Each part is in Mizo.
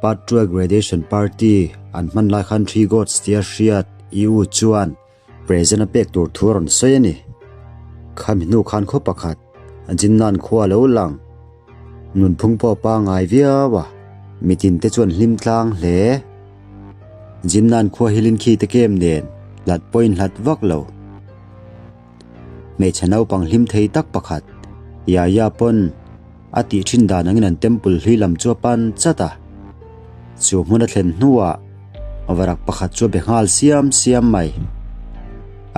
Part 2 Graduation Party an hman lai khan Three Gods tia hriat EU chuan present a pek tur thu a rawn sawi a ni. Khami hnu khan khaw pakhat Jinnan khua a lo lang. Nunphung pawh a pangngai viau a, mitin te chuan hlim tlang hle. Jinnan khua hi Linkhi te kem nen hlat pawhin hlat vak lo. Hmeichhe naupang hlim thei tak pakhat, Yaya pawn a tih thin dan angin an temple hlui lam chu a pan chat a. Chu hmun a thlen hnuah varak pakhat chu a be nghal siam siam mai.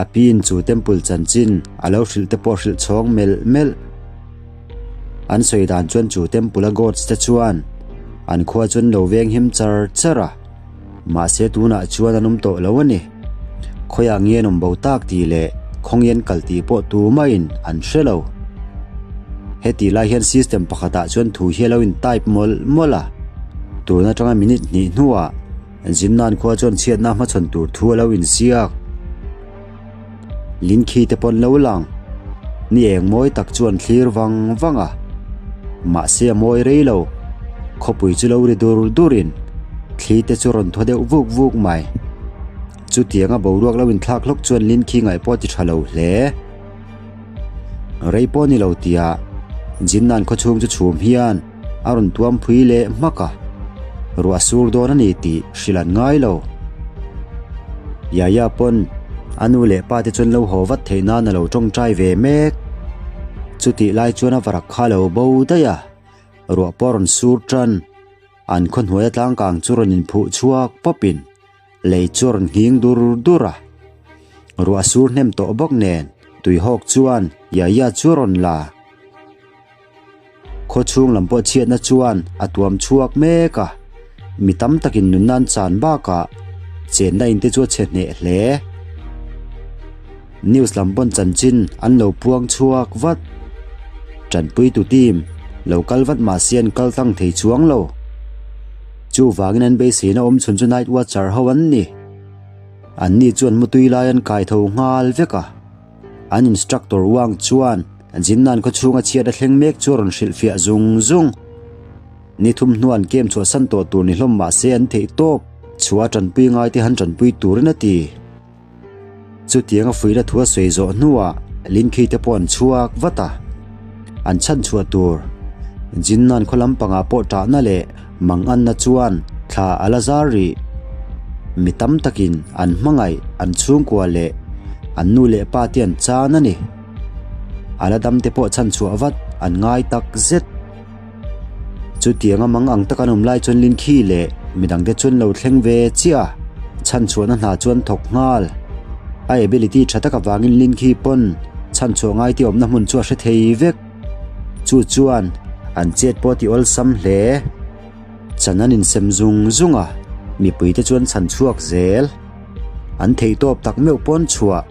A piin chu temple chanchin a lo hrilh te pawh a hrilh chhawng melh melh. An sawi dan chuan chu temple a gods te chuan an khua chu an lo veng him char char a. Mahse tunah chuan an awm tawh lo a ni. Khawiah nge an awm bo tak tih leh khawngian kal tih pawh tumahin an hre lo. Heti lai hian system pakhatah chuan thu hi a lo in type mawlh mawlh a. Tun atanga minute hnih hnuah Zinnan khua chuan chhiatna hmachhawn tur thu a lo inziak. Linkhi te pawn lo lang. Ni eng mawi tak chuan thlir vang vang a. Mahse a mawi rei lo. Khawpui chu lo ri dur durin thli te chu rawn thaw deuh vuk vuk mai. Chutianga boruak lo inthlak hlawk chuan Linkhi ngaih pawh a ti tha lo hle. Rei pawh ni lo tia Jinnan khawchhung chu chhum hian a rawn tuam phui leh hmak a, ruah sur dawn a ni tih hrilh an ngai lo. Yaya pawn a nu leh pa te chuan lo haw vat theih nan a lo tawngtai ve mek. Chutih lai chuan a varak kha a lo bo daih a, ruah pawh a rawn sur tan. An khaw hnuaia tlangkang chu rawn inphuh chhuak pawpin lei chu a rawn nghing dur dur a. Ruah sur hnem tawh bawk nen tuihawk chuan Yaya chu a rawn la. Khaw chhung lam pawh chhiatna chuan a tuam chhuak mek a, mi tam takin nunna an chan bakah chenna in te chu a chhe hneh hle. News lam pawn chanchin an lo puang chhuak vat. Tanpuitu team lo kal vat mahse an kal tlang thei chuang lo. Chuvangin an beiseina awm chhun chu night watcher ho an ni. Anni chuan mutui lai an kai tho nghal vek a. An instructor Wang chuan Jinnan khaw chhunga chhiat a thleng mek chu a rawn hrilhfiah zung zung. Ni thum hnuah an kem chhuahsan tawh tur ni hlawm mahse an theih tawp. Chhuah a tanpui ngai te han tanpui turin a ti. Chutiang a fuihna thu a sawi zawh hnuah Linkhi te pawh an chhuak vat a. An chhan chhuah tur Jinnan khaw lampangah pawh tahna leh Manganna chuan thla a la zar rih. Mi tam takin an hmangaih an chhungkua leh an nu leh pa te an chan a ni. A la dam te pawh chhan chhuah vat an ngai tak zet. Chutianga mang ang tak an awm lai chuan Linkhi leh midang te chuan lo thleng ve chiah a, chhan chhuahna hna chuan thawk nghal. A ability tha tak avangin Linkhi pawn chhan chhuah ngai tih awmna hmun chu a hre thei vek. Chu chuan an chet pawh ti awlsam hle. Chan an insem zung zung a, mipuite chuan chhan chhuak zel. An theihtawp tak meuh pawn chhuah.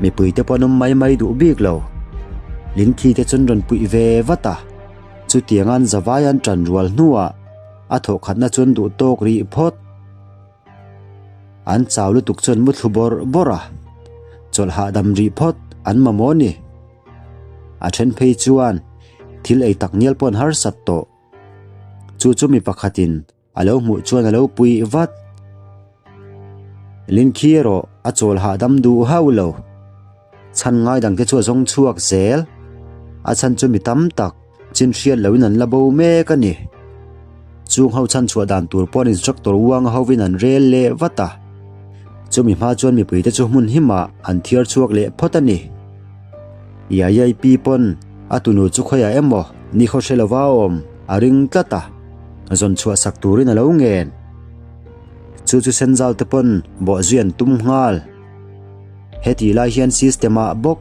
Mipuite pawh an awm mai mai duh bik lo. Linthi te chuan rawn puih ve vat a, chutianga an zavai an tan rual hnuah a thawhkhatna chuan duh tawk rih phawt. An chau lutuk chuan mu thlu bawrh bawrh a, chawlh hahdam rih phawt an mamawh a ni. A then phei chuan thil ei tak ngial pawh an harsat tawh. Chu chu mi pakhatin a lo hmuh chuan a lo puih vat. Linkhi erawh a chawl hahdam duh hauh lo. Chhan ngai dangte chu a zawng chhuak zel. A chhan chu mi tam tak chin hriat loin an la bo mek a ni. Chung ho chhan chhuah dan tur pawh an instructor uang hovin an rel leh vat a. Chumi hma chuan mipuite chu hmun himah an thiar chhuak leh phawt a ni. Yayai pi pawn a tunu chu khawiah emaw ni khaw hre lova awm a ring tlat a, zawn chhuah sak turin a lo ngen. Chu chu Senzau te pawn bawhzui an tum nghal. Hetih lai hian system ah bawk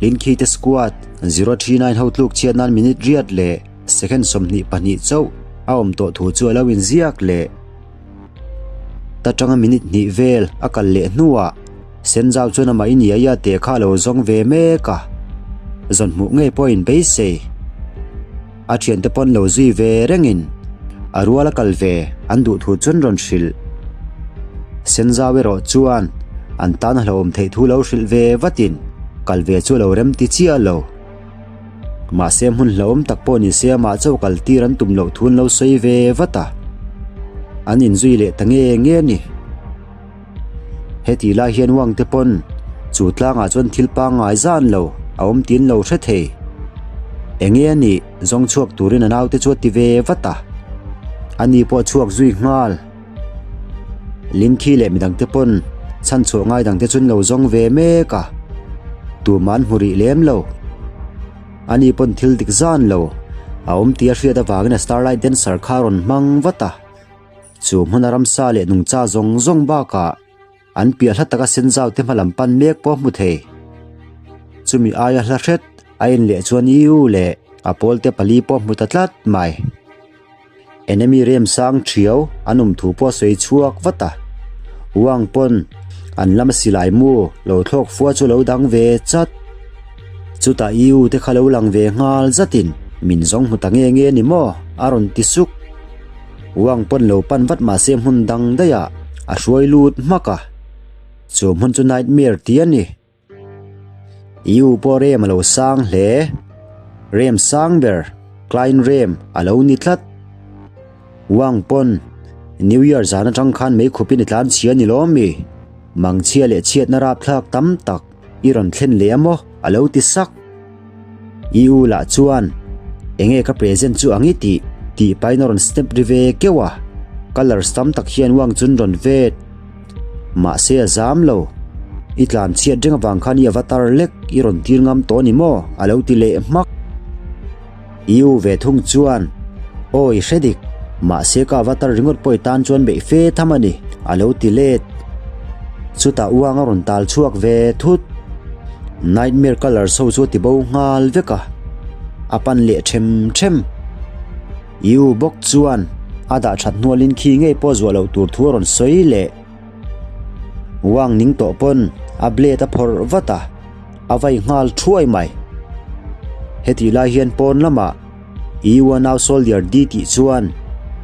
Linkhi te squad 039 ho tluk chhiat nan minute riat leh second 22 chauh a awm tawh thu chu a lo inziak leh. Ta tanga minute hnih vel a kal leh hnuah Senzau chuan amah i nia ia teh kha a lo zawng ve mek a, zawn hmuh ngei pawh a inbeisei. A thiante pawn lo zui ve rengin a rual a kal ve an duh thu chuan rawn hrilh. Senzau erawh chuan an tan a hlauhawm theih thu lo hrilh ve vatin kal ve chu a lo rem ti chiah lo. Mahse hmun hlauhawm tak pawh ni se amah chauh kal tir an tum loh thu an lo sawi ve vat a. An inzui leh ta nge nge a ni. Hetih lai hian Wang te pawn chu tlangah chuan thil pangngai zan lo a awm tiin lo hre thei. Enge a nih zawng chhuak turin a naute chu a ti ve vat a. Ani pawh a chhuak zui nghal. Lingkhi leh midangte pawn chhanchhuah ngai dangte chu an lo zawng ve mek a, tumah an hmu rih lem lo. Ani pawn thil dik zan lo a awm tih a hriat avangin a Starlight Dancer kha a rawn hmang vat a. Chu hmuna ramsa leh nungcha zawng zawng bakah an piah hla taka senzau te hma lam pan mek pawh a hmu thei. Chumi aia hla hret a en leh chuan Iu leh a pawlte pali pawh a hmu ta tlat mai. Enemy rem sang thiau an awm thu pawh a sawi chhuak vat a, Wang pawn an lama silai mu lo thlawk fua chu lo dang ve chat. Chutah Yu te kha lo lang ve nghal zatin min zawng hmu ta nge nge ni maw a rawn ti suk. Wang pawn lo pan vat mahse hmun dang daih ah a hruai lut hmak a, chu hmun chu Nightmare tih a ni. Iu pawh rem a lo sang hle. Rem sang ber, Klein rem a lo ni tlat. Wang pawn, New Year zan atang khan mei khupin i tlan chhia ni lawm mi? Mangchhia leh chhiatna rapthlak tam tak i rawn thlen leh a maw? a lo ti sak. Iu lah chuan, Enge ka present chu ang i tih? tih pahin a rawn snap ri ve keuh a. Colours tam tak hian Wang chun rawn vet. Mahse a zam lo. I tlan chhiat reng avang khan i avatar lek i rawn tir ngam tawh ni maw? A lo ti leh hmak. I u ve thung chuan, Aw i hre dik, mahse ka avatar ringawt pawh i tan chuan beih fe tham a ni, a lo ti let. Chutah uang a rawn tal chhuak ve thut. Nightmare colours ho chu a ti bo nghal vek a, a pan leh them them. I u bawk chuan a dah that hnualin khi ngei pawh zuah loh tur thu a rawn sawi leh. Wang ning tawh pawn a blade a phawrh vat a, a vai nghal thuai mai. Hetih lai hian pawn lamah I u a nau soldier di tih chuan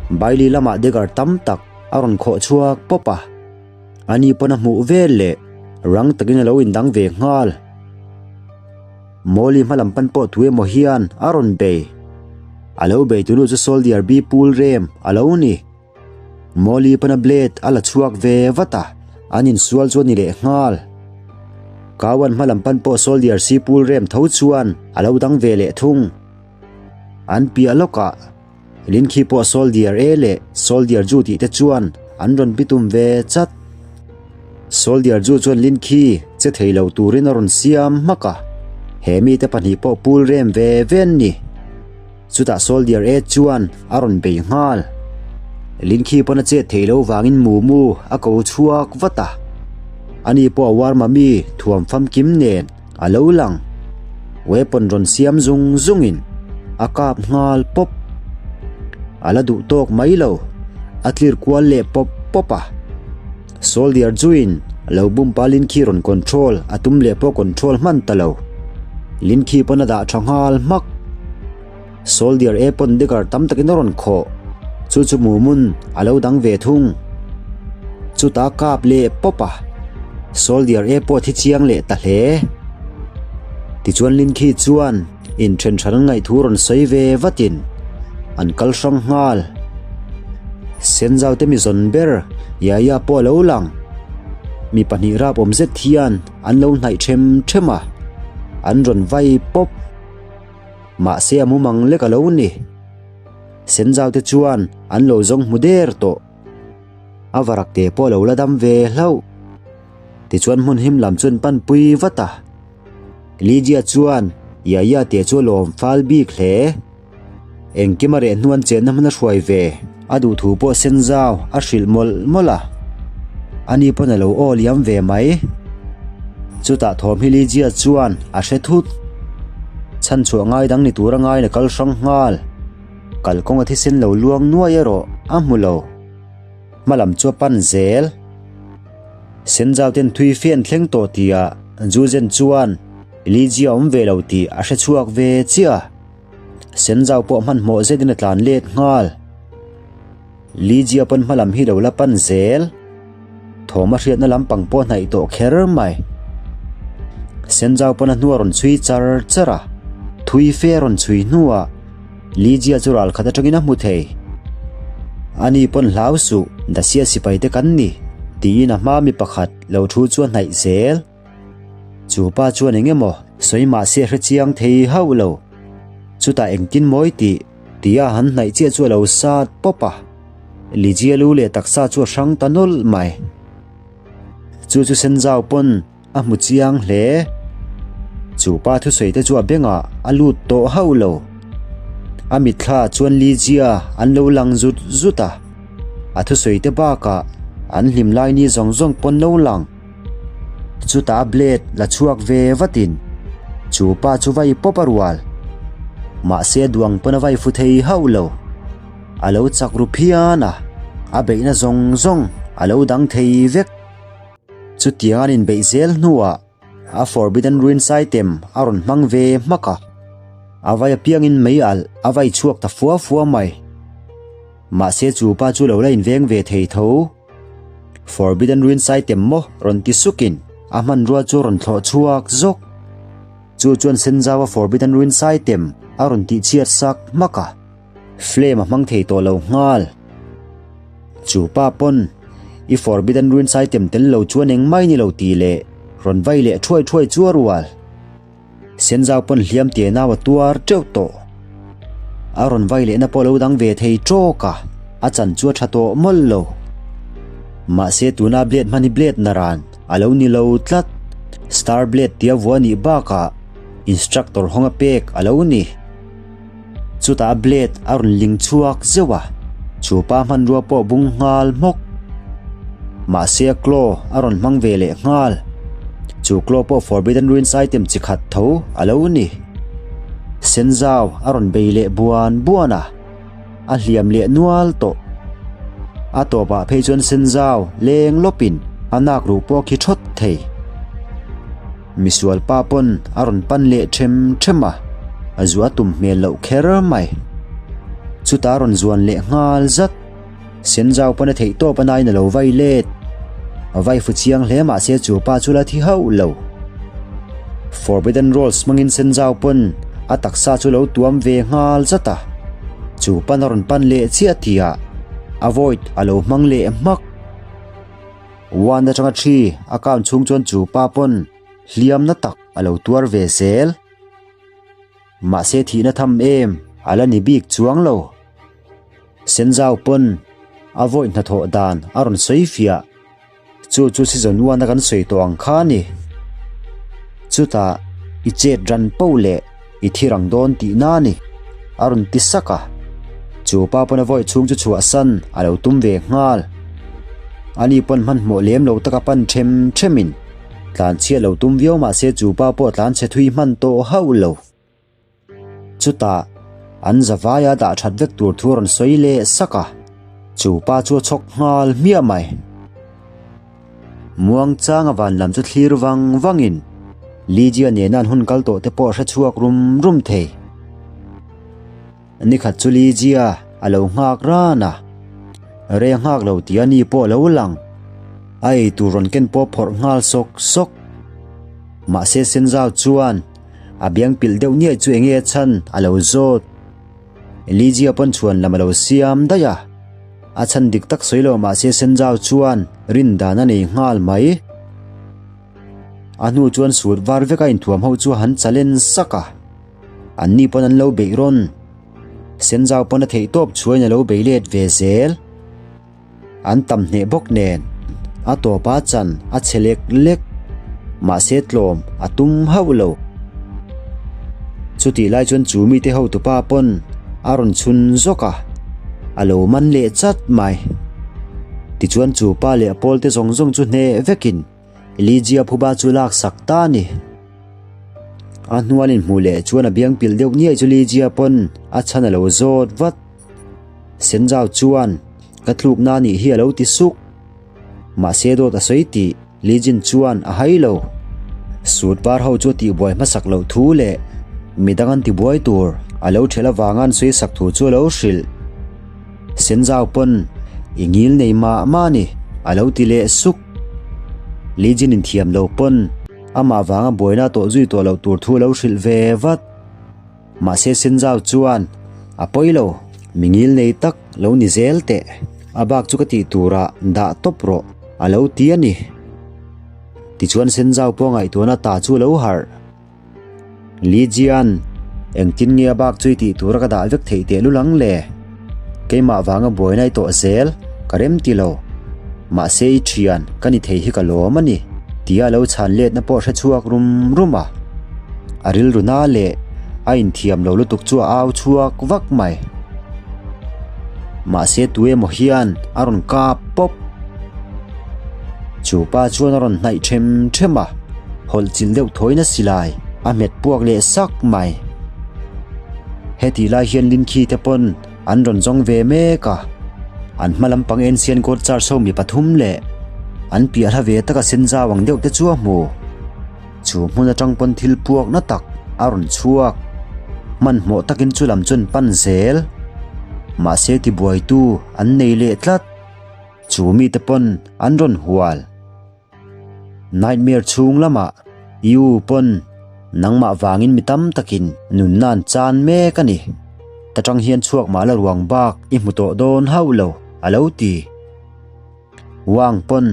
Bailey lamah dagger tam tak a rawn khawh chhuak pawp a. Ani pawn a hmuh vel leh rang takin a lo indang ve nghal. Mawli hmalam pan pawh tu emaw hian a rawn bei. A lo bei tunu chu Soldier B Pool Rem a lo ni. Mawli pana blade a la chhuak ve vat a, an insual chu a ni leh nghal. Kawan hmalam pan pawh Soldier C Pool Rem tho chuan a lo dang ve leh thung. An piah lawkah Lin khi pawh Soldier A leh Soldier Ju tih te chuan an rawn bitum ve chat. Soldier Ju chuan Lin khi che thei lo turin a rawn siam hmak a, he mite pahnih pawh pul rem ve ve an ni. Chutah Soldier A chuan a rawn bei nghal. Lin khi pawn a chet theih loh vangin Mumu a ko chhuak vat a, ani pawh a war mami thuam famkim nen A lo lang. Weapon rawn siam zung zungin a kap nghal pawp. A la duh tawk mai lo, a tlir kual leh pawp pawp a. Soldier chuin lo bum pa Linkhi rawn control a tum leh pawh control hman ta lo. Linkhi pawn a dah tha nghal hmak. Soldier A pawn dagger tam takin a rawn khawh, chu chu Mumun a lo dang ve thung. Chutah kap leh pawp a, Soldier A pawh thi chiang leh ta hle. Tichuan Linkhi chuan inthen hran an ngaih thu rawn sawi ve vatin an kal hrang nghal. Senzau te mi zawn ber Yaya pawh a lo lang. Mi pahnih rap awm zet hian an lo hnaih them them a, an rawn vai pawp. Mahse a mumang lek a lo ni. Senzau te chuan an lo zawng hmu der tawh. A varak te pawh a lo la dam ve hlauh. Tichuan hmun him lam chu an pan pui vat a. Lydia chuan Yaya te chu a lawm fal bik hle. Engkim a reh hnuan chenna hmun a hruai ve a duh thu pawh Senzau a hrilh mawlh mawlh a. Ani pawn a lo aw liam ve mai. Chutah thawm hi Lydia chuan a hre thut. Chhanchhuah ngai dang ni tura ngaiin a kal hrang nghal. Kalkawnga thisen lo luang nuai erawh a hmu lo. Hmalam chu a pan zel. Senzau ten thui fe an thleng tawh tihah Zuzen chuan Lydia a awm ve lo tih a hre chhuak ve chiah. Senzau pawh hmanhmawh zetin a tlan let nghal. Lygia pawn hmalam hi lo la pan zel. Thawm a hriatna lampang pawh hnaih tawh kher mai. Senzau pawn a hnua rawn chhui char char a, thui fe a rawn chhui hnuah Lygia chu ral khat atangin a hmu thei. Ani pawn hlau suh, Dacia sipai te kan ni, tiin a hma mi pakhat lo thu chu a hnaih zel. Chu pa chuan eng emaw sawi mahse a hre chiang thei hauh lo. Chutah engtin mawi tih tia han hnaih chiah chu a lo sat pawp a. Ligia lu leh taksa chu a hrang ta nawlh mai. Chu chu Senzau pawn a hmu chiang hle. Chu pa thusawi te chu a bengah a lut tawh hauh lo. A mitthla chuan Ligia an lo lang zut zut a. A thusawi te bakah an hlim lai ni zawng zawng pawn lo lang. Chutah a blade la chhuak ve vatin chu pa chu vai pawp a rual. Mahse a duang pawn a vai fu thei hauh lo. A lo chak ru phian a, a beihna zawng zawng a lo dang thei vek. Chutiang an inbeih zel hnuah a Forbidden Ruins item a rawn hmang ve hmak a, a vai apiangin mei alh a vai chhuak ta fua fua mai. Mahse chu pa chu lo la inveng ve thei tho. Forbidden Ruins item maw rawn ti sukin a hmanrua chu a rawn thlawh chhuak zawk. Chu chuan Senzawa Forbidden Ruins item a rawn tihchhiat sak hmak a, flame a hmang thei tawh lo nghal. Chu pa pawn i Forbidden Ruins item tel lo chuan engmah i ni lo tih leh rawn vai leh thuai thuai chu a rual. Senzau pawn hliam tia nau a tuar teuh tawh. A rawn vai lehna pawh a lo dang ve thei tawk a, a chan chu a tha tawh mawlh lo. Mahse tuna blade hman hi blade naran a lo ni lo tlat. Star blade tia vua nih bakah instructor hawnga pek a lo ni. Chutah blade a rawn ling chhuak zeuh a, chu pa hmanrua pawh bung nghal hmawk. Mahse a claw a rawn hmang ve leh nghal. Chu claw pawh Forbidden Ruins item chi khat tho a lo ni. Senzau a rawn bei leh buan buan a, a hliam leh nual tawh. A tawpah phei chuan Senzau leng lawpin a nak ruh pawh khi thawt thei. Misual pa pawn a rawn pan leh them them a, a zua tum hmel loh kher mai. Chutah a rawn zuan leh nghal zat. Senzau pawn a theih tawp a nain a lo vai let. A vai fu chiang hle mahse chu pa chu la thi hauh lo. Forbidden Rolls hmangin Senzau pawn a taksa chu lo tuam ve nghal zat a. Chu pan a rawn pan leh chiah tihah a void a lo hmang leh hmak. One atanga thi a count chhung chuan chu pa pawn hliamna tak a lo tuar ve zel. Mahse thihna tham em a la ni bik chuang lo. Senzau pawn a vawi hnathawh dan a rawn sawi fiah. Chu chu season one a kan sawi tawh ang kha a ni. Chutah i chet ran poh leh I thi rang dawn tihna a ni, a rawn ti sak a. Chu pa pawn a vawi chhung chu chhuahsan a lo tum ve nghal. Ani pawn hmanhmawh lem lo taka pan them themin tlanchhiat lo tum viau mahse chu pa pawh tlanchhe thui hman tawh hauh lo. Chutah an zavaia dah that vek tur thu a rawn sawi leh sak a, chu pa chu a chhawk nghal hmiah mai. Muangchanga van lam chu thlir vang vangin Lydia nena an hun kal tawh te pawh a hre chhuak rum rum thei. Nikhat chu Lydia a lo nghak ran a, rei a nghak lo tih a ni pawh a lo lang. A ei tur rawn ken pawh a phawrh nghal sawk sawk. Mahse Senzau chuan a biang pilh deuh niaih chu enge a chhan a lo zawt. Elijah pawn chhuan lam a lo siam daih a, a chhan dik tak sawi lo mahse Senjau chuan rin dan a nei nghal mai. A hnu chuan sut var vek a inthuam ho chu a han challenge sak a, an ni pawn an lo beih rawn. Senjau pawn a theih tawp chhuain a lo bei let ve zel. An tam hneh bawk nen a tawpa chan a chhe lek lek, mahse tlawm a tum hauh lo. Chutih lai chuan chu mite hotupa pawn a rawn chhun zawk a, a lo man leh chat mai. Tichuan chu pa leh a pawlte zawng zawng chu hneh vekin Elijah phuba chu lak sak ta a ni. A hnual inhmuh leh chuan a biang pilh deuh niaih chu Elijah pawn a chhan a lo zawt vat. Senzau chuan, Ka tlukna a nih hi a lo ti suk. Mahse dawt a sawi tih Lijin chuan a hai lo. Sut var ho chu a tihbuai hmasak loh thu leh midang an tibuai tur a lo ṭhelh avanga an sawi sak thu chu a lo hrilh. Senzau pawn, I ngil nei mah mah a ni, a lo ti leh suk. Lijin inthiam lo pawn amah vanga buaina a tawh zui tawh loh tur thu a lo hrilh ve vat. Mahse Senzau chuan, A pawi lo, Mi ngil nei tak lo ni zel teh, a bak chu ka tih turah dah tawp rawh a lo ti a ni. Tichuan Senzau pawh ngaihtuahna ta chu a lo harh. Li Jian, engtin nge a bak chu i tih tura ka dah vek theih teh lul ang le? Keimah vanga buaina i tawh zel ka rem ti lo. Mahse i thian ka ni thei hi ka lawm a ni, tia a lo chhan letna pawh hre chhuak rum rum a. A rilru na leh a inthiam lo lutuk chu a au chhuak vak mai. Mahse tu emaw hian a rawn kap pawp. Chu pa chuan a rawn hnaih them them a, hawlh chilh deuh thawiin a silai a hmet puak leh sak mai. Hetih lai hian Linkhi te pawn an rawn zawng ve mek a, an hma lampang Ancient God Church ho mi pathum leh an piah hla ve taka sen zau ang deuh te chu a hmu. Chu hmun atang pawn thil puak na tak a rawn chhuak. Hmanhmawh takin chu lam chu an pan zel. Mahse tibuaitu an nei leh tlat. Chu mite pawn an rawn hual. Nightmare chhung lamah i u pawn nangmah vangin mi tam takin nunna an chan mek a ni. Ta tang hian chhuak mah la ruang bak i hmu tawh dawn hauh lo a lo ti. Wang pawn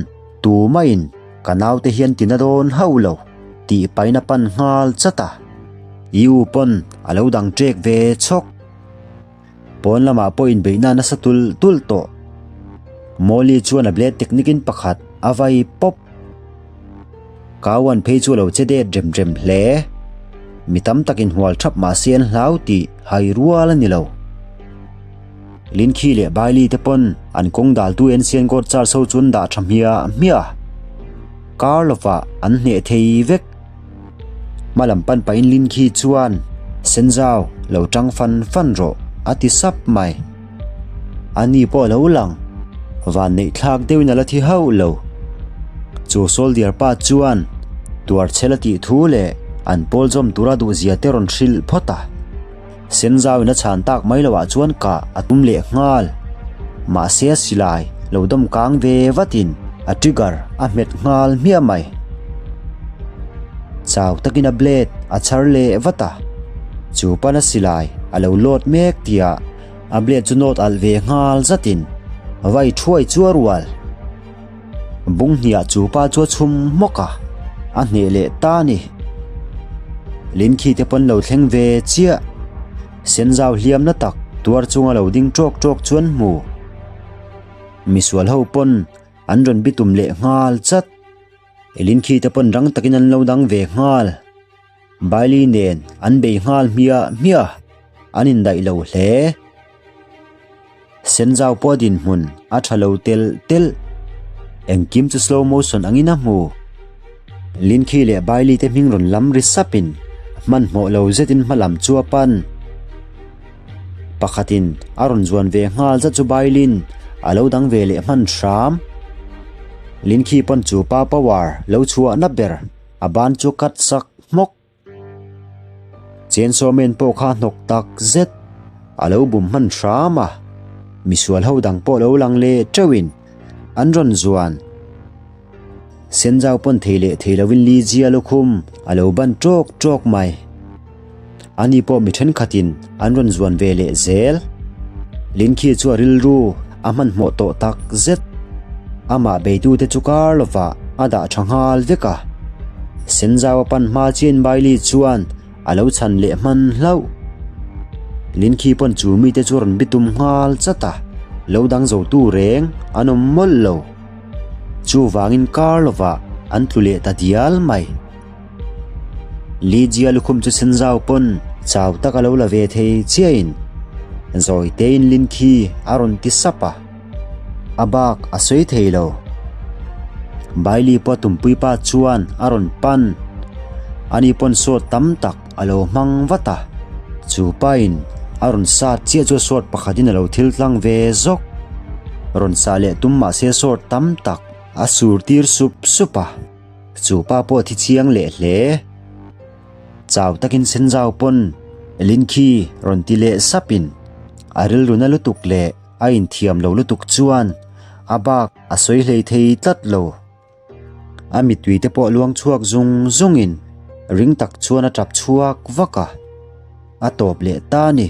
tumahin ka naute hian tina dawn hauh lo tih pain a pan nghal chat a. I u pawn a lo dang ṭek ve chhawk. Pawn lamah pawh inbeihna nasa tulh tulh tawh. Molly chuan a blade technique in pakhat a vai pawp. Kawan phei chu a lo che det rem rem hle. Mi tam takin hual thap mahse an hlau tih hai rual a ni lo. Linkhi leh Bailey te pawn an kawng daltu Ancient God Charge ho chu an dah tha hmiah hmiah a. Kar lovah an hneh thei vek. Hma lam pan pahin Linkhi chuan, Senzau, lo tang fan fan rawh, a ti sap mai. A ni pawh a lo lang. Van neih thlak deuhin a la thi hauh lo. Chu soldier pa chuan tuar chhel a tih thu leh an pawl zawm tura duhzia te rawn hrilh phawt a. Senzauin a chhan tak mai loah chuan kah a tum leh nghal. Mahse a silai lo dawm kang ve vatin a trigger a hmet nghal hmiah mai. Chau takin a blade a chhar leh vat a, chu pan a silai a lo load mek tihah a blade chu nawt alh ve nghal zatin vai thuai chu a rual. Bung hniah chu pa chu a chhum hmawk a, a hneh leh ta a ni. Linkhi te pawn lo thleng ve chiah. Senzau hliamna tak tuar chunga lo ding tawk tawk chu an hmu. Misual ho pawn an rawn bitum leh nghal chat. Linkhi te pawn rang takin an lo dang ve nghal. Bailey nen an bei nghal hmiah hmiah an indaih lo hle. Senzau pawh dinhmun a tha lo telh telh. Engkim chu slow motion angin a hmu. Linkhi leh Bailey te hming rawn lam ri sapin hmanhmawh lo zetin hma lam chu a pan. Pakhatin a rawn zuan ve nghal zat chu Bailey-in a lo dang ve leh hman hram. Linkhi pawn chu pa power lo chhuahna ber a ban chu cut sak hmawk. Chainsaw Man pawh kha hnawk tak zet a lo bum hman hram a, misual ho dang pawh lo lang leh teuhin an rawn zuan. Senzau pawn thei leh thei lovin Li Jia lukhum a lo ban tawk tawk mai. Ani pawh mi thenkhatin an rawn zuan ve leh zel. Lin Khi chu a rilru a hmanhmawh tawh tak zet. Amah beitute chu kar lovah a dah tha nghal vek a. Senzau a pan hma chian Bailey chuan a lo chhan leh hman hlauh. Lin Khi pawn chu mite chu a rawn bitum nghal chat a, lo dang zotu reng an awm mawlh lo. Chuvangin kar lovah an tlu leh ta dial mai. Lydia lukhum chu Senzau pawn chau tak a lo la ve thei chiahin zawi tein Lin khi a rawn ti sap a, a bak a sawi thei lo. Bailey pawh tumpui pa chuan a rawn pan, ani pawn sawt tam tak a lo hmang vat a, chu pain a rawn sat chiah chu sawt pakhatin a lo thil tlang ve zawk. Rawn sah leh tum mahse sawt tam tak a sur tir sup sup a. Chu pa pawh a thi chiang leh hle. Chau takin Senzau pawn Lin khi rawn ti leh sapin a rilru na lutuk leh a inthiam lo lutuk chuan a bak a sawi hlei thei tlat lo. A mittui te pawh luang chhuak zung zungin ring tak chuan a tap chhuak vak a, a tawp leh ta a ni.